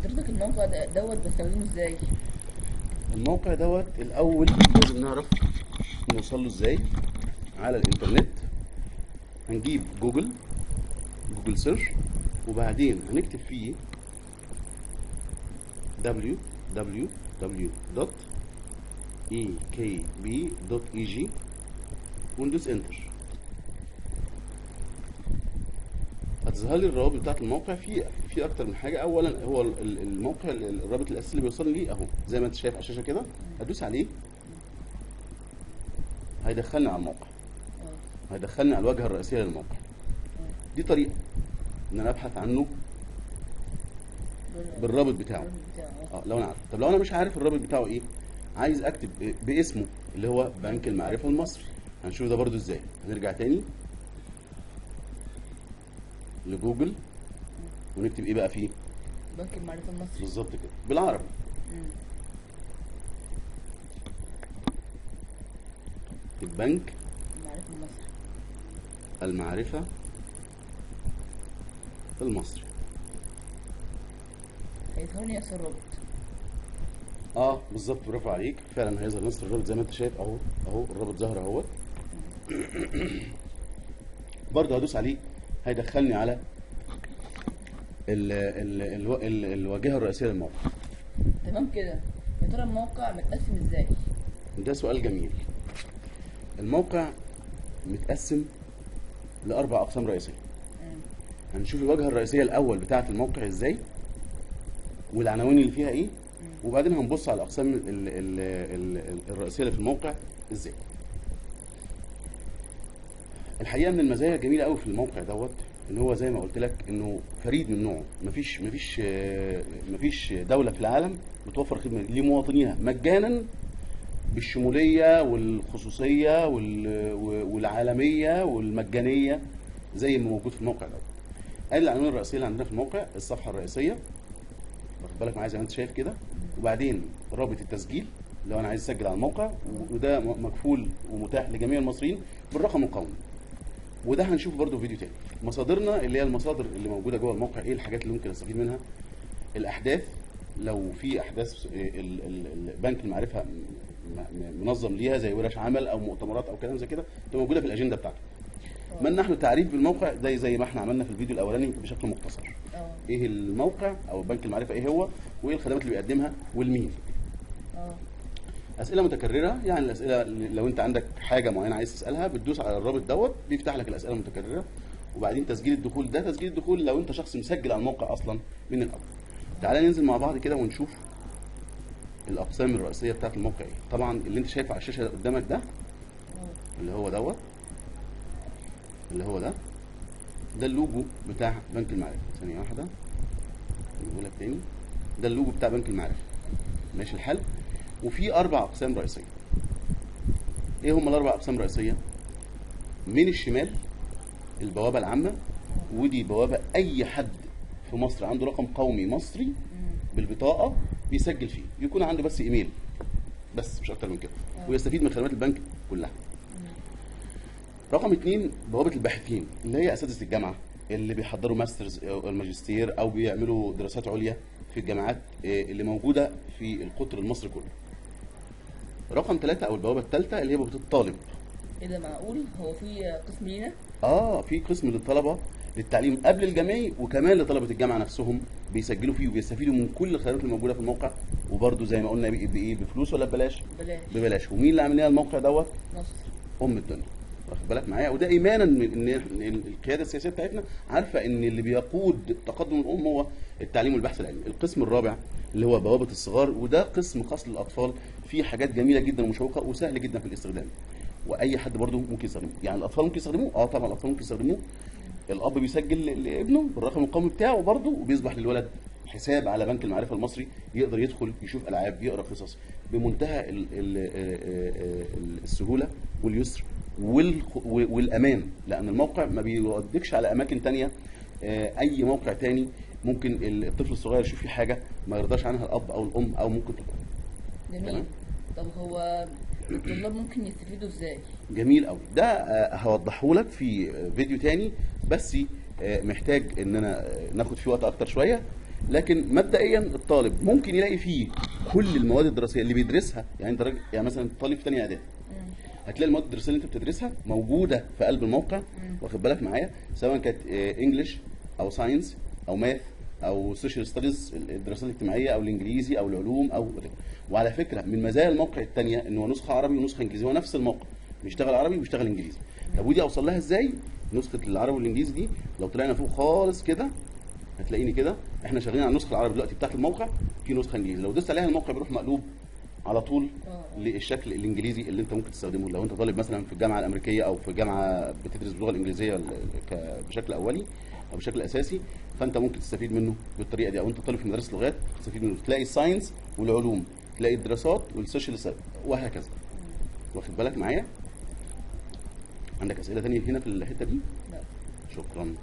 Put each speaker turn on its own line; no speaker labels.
حضرتك الموقع ده دوت بستخدمه ازاي؟
الموقع دوت الاول لازم نعرف نوصل له ازاي على الانترنت. هنجيب جوجل، Google search، وبعدين هنكتب فيه www.ekb.eg وندوس enter. هتظهر لي الروابط بتاعت الموقع. في اكتر من حاجة. اولا هو الموقع، الرابط الاساسي اللي بيوصلني ليه اهو زي ما انت شايف على الشاشة كده، هدوس عليه هيدخلني على الموقع، هيدخلني على الواجهة الرئيسية للموقع. دي طريقه ان انا ابحث عنه بالرابط بتاعه. لو انا عارف. طب لو انا مش عارف الرابط بتاعه ايه، عايز اكتب باسمه اللي هو بنك المعرفة المصري، هنشوف ده برضو ازاي. هنرجع تاني لجوجل ونكتب ايه بقى فيه؟
بنك المعرفة المصري
بالظبط كده بالعربي. البنك
المعرفة المصري،
المعرفة المصري،
هيظهر لي نفس الرابط.
بالظبط، برافو عليك، فعلا هيظهر نفس الرابط زي ما انت شايف اهو، اهو الرابط ظهر اهوت. برضه هدوس عليه هيدخلني على ال ال ال ال الواجهة الرئيسية للموقع.
تمام كده. يا ترى الموقع متقسم ازاي؟
ده سؤال جميل. الموقع متقسم لاربع اقسام رئيسية. هنشوف الواجهة الرئيسية الاول بتاعه الموقع ازاي، والعناوين اللي فيها ايه، وبعدين هنبص على الاقسام الرئيسية اللي في الموقع ازاي. الحقيقة من المزايا الجميلة قوي في الموقع دوت ان هو زي ما قلت لك انه فريد من نوعه. مفيش مفيش مفيش دولة في العالم بتوفر خدمة لمواطنيها مجانا بالشموليه والخصوصيه والعالمية والمجانيه زي ما موجود في الموقع دوت. ادي العناوين الرئيسية اللي عندنا في الموقع، الصفحة الرئيسية واخد بالك معايا زي ما انت شايف كده، وبعدين رابط التسجيل لو انا عايز اسجل على الموقع، وده مكفول ومتاح لجميع المصريين بالرقم القومي، وده هنشوفه برده في فيديو تاني. مصادرنا اللي هي المصادر اللي موجودة جوه الموقع، ايه الحاجات اللي ممكن استفيد منها، الاحداث لو في احداث بنك المعرفة منظم ليها زي ورش عمل او مؤتمرات او كلام زي كده، تبقى موجودة في الاجندة بتاعته. من نحن تعريف بالموقع زي ما احنا عملنا في الفيديو الاولاني بشكل مختصر. ايه الموقع او بنك المعرفة ايه هو، وايه الخدمات اللي بيقدمها والمين. اسئلة متكررة، يعني الاسئلة لو انت عندك حاجة معينة عايز تسالها بتدوس على الرابط دوت بيفتح لك الاسئلة المتكررة. وبعدين تسجيل الدخول، ده تسجيل الدخول لو انت شخص مسجل على الموقع اصلا من الاول. تعالى ننزل مع بعض كده ونشوف الاقسام الرئيسية بتاعت الموقع ايه. طبعا اللي انت شايفه على الشاشة قدامك ده اللي هو دوت، اللي هو ده اللوجو بتاع بنك المعرفة. ثانية واحدة نقول لك تاني، ده اللوجو بتاع بنك المعرفة. ماشي الحال. وفي اربع اقسام رئيسية. ايه هم الاربع اقسام الرئيسية؟ من الشمال البوابة العامة، ودي بوابه اي حد في مصر عنده رقم قومي مصري بالبطاقه بيسجل فيه، يكون عنده بس ايميل بس مش اكتر من كده، ويستفيد من خدمات البنك كلها. رقم 2 بوابه الباحثين اللي هي اساتذة الجامعة اللي بيحضروا masters او الماجستير او بيعملوا دراسات عليا في الجامعات اللي موجودة في القطر المصري كله. رقم 3 او البوابة الثالثة اللي هي بوابه الطالب.
ايه ده، معقول هو في قسم لينا؟
في قسم للطلبة للتعليم قبل الجامعي، وكمان لطلبه الجامعة نفسهم بيسجلوا فيه وبيستفيدوا من كل الخدمات اللي موجودة في الموقع. وبرده زي ما قلنا بايه، بفلوس ولا ببلاش؟
ببلاش.
ببلاش. ومين اللي عامل لنا الموقع دوت؟
مصر
ام الدنيا، واخد بالك معايا. وده ايمانا من ان القيادة السياسية بتاعتنا عارفه ان اللي بيقود تقدم الام هو التعليم والبحث العلمي. القسم الرابع اللي هو بوابه الصغار، وده قسم خاص للاطفال، فيه حاجات جميلة جدا ومشوقه وسهل جدا في الاستخدام، واي حد برده ممكن يستخدمه. يعني الاطفال ممكن يستخدموه؟ طبعا الاطفال ممكن يستخدموه. الاب بيسجل لابنه بالرقم القومي بتاعه برده، وبيصبح للولد حساب على بنك المعرفة المصري، يقدر يدخل يشوف العاب، يقرا قصص بمنتهى السهولة واليسر والامان، لان الموقع ما بيوديكش على اماكن تانية. اي موقع تاني ممكن الطفل الصغير يشوف فيه حاجة ما يرضاش عنها الاب او الام، او ممكن تكون.
جميل. طب هو الطلاب ممكن يستفيدوا ازاي؟
جميل قوي. ده هوضحه لك في فيديو تاني، بس محتاج ان انا ناخد فيه وقت اكتر شوية. لكن مبدئيا الطالب ممكن يلاقي فيه كل المواد الدراسية اللي بيدرسها. يعني انت راجل، يعني مثلا طالب في ثانية اعدادي، هتلاقي المواد الدراسية اللي انت بتدرسها موجودة في قلب الموقع، واخد بالك معايا، سواء كانت English او science او math او social studies الدراسات الاجتماعية او الانجليزي او العلوم او whatever. وعلى فكرة من مزايا الموقع الثانية ان هو نسخه عربي ونسخة انجليزي، هو نفس الموقع بيشتغل عربي وبيشتغل انجليزي. طب ودي اوصل لها ازاي نسخه العربي والانجليزي دي؟ لو طلعنا فوق خالص كده هتلاقيني كده احنا شغالين على النسخة العربي دلوقتي بتاعت الموقع، في نسخه انجليزي لو دوست عليها الموقع بيروح مقلوب على طول للشكل الانجليزي اللي انت ممكن تستخدمه لو انت طالب مثلا في الجامعة الامريكية او في جامعه بتدرس باللغة الانجليزية بشكل اولي او بشكل اساسي، فانت ممكن تستفيد منه بالطريقة دي. او انت طالب في مدرسه لغات تستفيد منه، تلاقي ال science والعلوم، تلاقي الدراسات وال social وهكذا. واخد بالك معايا؟ عندك اسئلة ثانية هنا في الحتة دي؟
لا.
شكرا.